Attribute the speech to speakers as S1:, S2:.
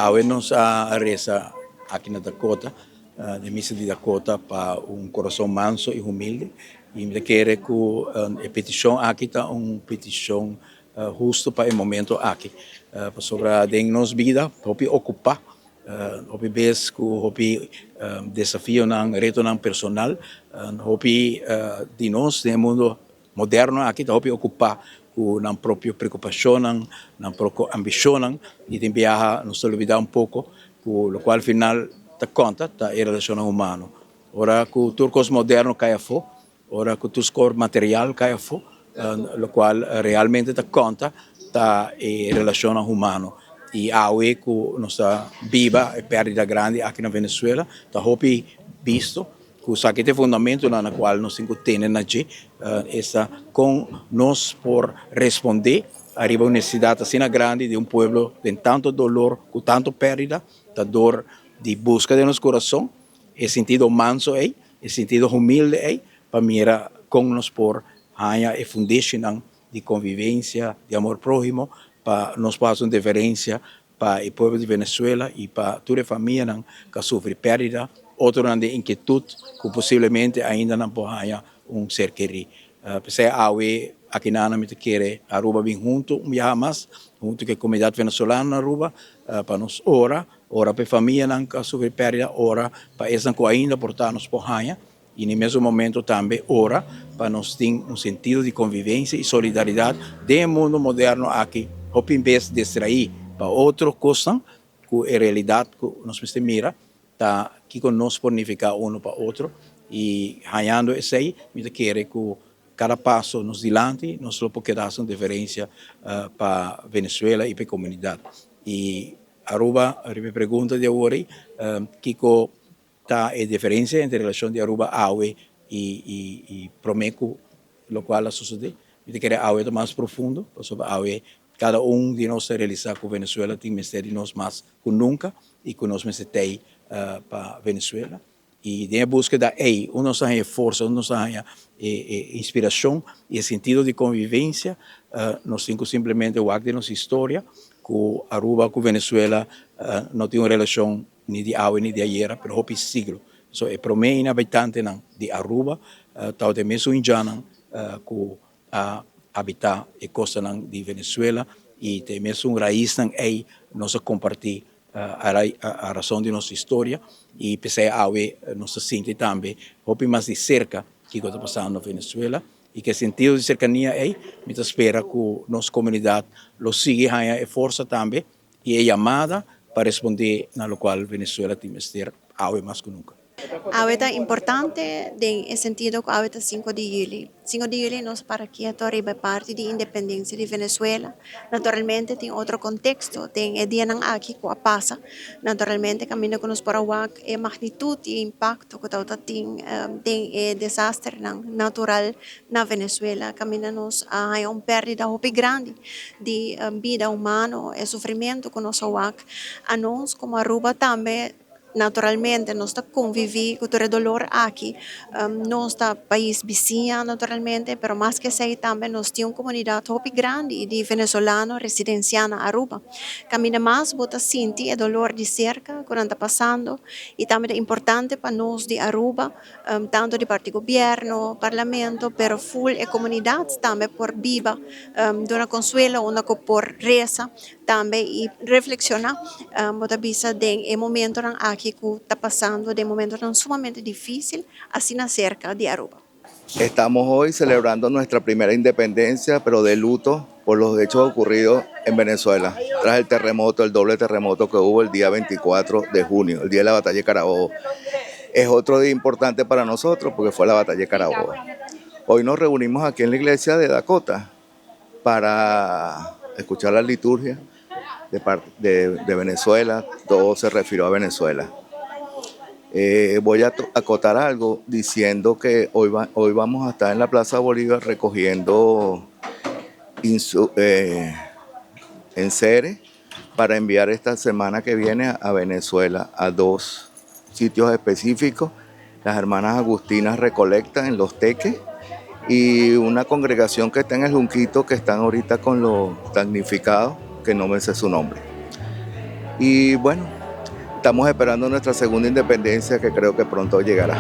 S1: Awe nos a resa aki na Dakota, den misa di Dakota pa un corazon manso y humilde y mi ta kere cu e peticion aki ta un peticion husto pa e momento aki, pasobra den nos bida hopi ocupa, hopi bes cu hopi desafionan, retonan personal, hopi di nos den e mundo moderno aki ta hopi okupá ku nan propio preokupashonnan, nan propio ambishonnan i tin biaha nos ta lubidá un poko ku lokual final ta konta ta e relashonnan humano. Ora ku tur kos moderno kai afó, ora ku tur skor material kai afó, lokual realmente ta konta ta e relashonnan humano. I awe ku nos ta biba e pèrdida grandi aki na Venezuela ta hopi bisto Ku esaki ta e fundamentonan na kual nos tin ku tene na dje, esta kon nos por respondé ariba un nesesidat asina grandi di un pueblo den tantu dolor, ku tantu pèrdida, ta dor di buska den nos kurason e sintido manso ei, e sintido humilde ei, pa mira kon nos por haña e fundeshinan di konvivensia, di amor próhimo, pa nos por hasi un diferensia pa e pueblo di Venezuela y pa tur e famianan cu a sufri perdida, otronan den inquietud cu posiblemente ainda nan por haya un ser keri. P'esey awe akinana mi ta kere Aruba bin hunto un biaha mas, hunto cu e comunidad venezolano na Aruba, pa nos ora, ora pa e famianan cu a sufri perdida, ora pa esnan cu ainda por ta nos por haya. I na e mesun momento tambe ora pa nos tin un sentido di convivencia y solidaridad den e mundo moderno aki hopi bes distraí pa otro cosnan cu e realidad cu nos mester mira ta kico nos por nifica uno pa otro y hañando esey mi ta kere cu cada paso nos dilanti nos lo por keda haci un diferencia pa Venezuela y pa e comunidad y Aruba riba e pregunta di awor ey kico Ta e diferencia entre relacion di Aruba awe y prome cu locual a sucede. Mi ta kere awe ta mas profundo, pasobra awe cada un di nos ta realisa cu Venezuela tin mester di nos mas cu nunca y cu nos mester tey pa Venezuela. Y den e buskeda ey, unda nos ta haña e forsa, unda nos ta haña e inspiracion y e sentido di convivencia, nos tin cu simplemente wak den nos historia cu Aruba cu Venezuela no tin un relacion Ni di awe ni di ayera, pero hopi siglo. So e prome inhabitantenan di Aruba tabata e mesun indjannan ku a habitá e kostanan di Venezuela i ta e mesun raisnan ei nos a kompartí a rason di nos historia i p'esei awe nos ta sinti tambe hopi mas di serka kiko ta pasando na Venezuela i ku e sentido di serkania ei mi ta spera ku nos komunidat lo sigui haña e forsa tambe i e yamada pa respondé na lokual Venezuela tin mester awe mas ku nunka.
S2: Awe ta importante den e sentido ku awe ta sinku di yüli. Sinku di yüli nos para kieto riba e parti di independensia di Venezuela. Naturalmente tin otro konteksto den e dianan aki ku a pasa. Naturalmente kaminda ku nos por a wak e magnitut i e impakto ku tabata tin den e desasternan natural na Venezuela kaminda nos a haña un pèrdida hopi grandi di bida humano, e sufrimentu ku nos a wak. Anos komo Aruba tambe naturalmente nos ta konviví ku tur e dolor aki. Nos ta pais bisiña naturalmente, pero mas ke esei tambe nos tin un komunidat hopi grandi di venezolano residensiá na Aruba. Kaminda mas bo ta sinti e dolor di serka ku nan ta pasando i tambe ta importante pa nos di Aruba tanto di parti gobierno, parlamento, pero full e comunidad tambe por biba, duna consuelo unda cu por reza tambe y reflexiona, bo ta bisa den e momentonan aki cu ta pasando den momentonan sumamente dificil asina cerca di Aruba.
S3: Estamos hoy celebrando nuestra primera independencia, pero de luto por los hechos ocurridos en Venezuela, tras el terremoto, el doble terremoto que hubo el día 24 de junio, el día de la batalla de Carabobo. Es otro día importante para nosotros porque fue la batalla de Carabobo. Hoy nos reunimos aquí en la iglesia de Dakota para escuchar la liturgia de, de, Venezuela, todo se refirió a Venezuela. Eh, voy a acotar algo diciendo que hoy, hoy vamos a estar en la Plaza Bolívar recogiendo eh, enseres para enviar esta semana que viene a Venezuela a dos sitios específicos. Las hermanas Agustinas recolectan en Los Teques y una congregación que está en el Junquito que están ahorita con los damnificados, que no me sé su nombre. Y bueno, estamos esperando nuestra segunda independencia que creo que pronto llegará.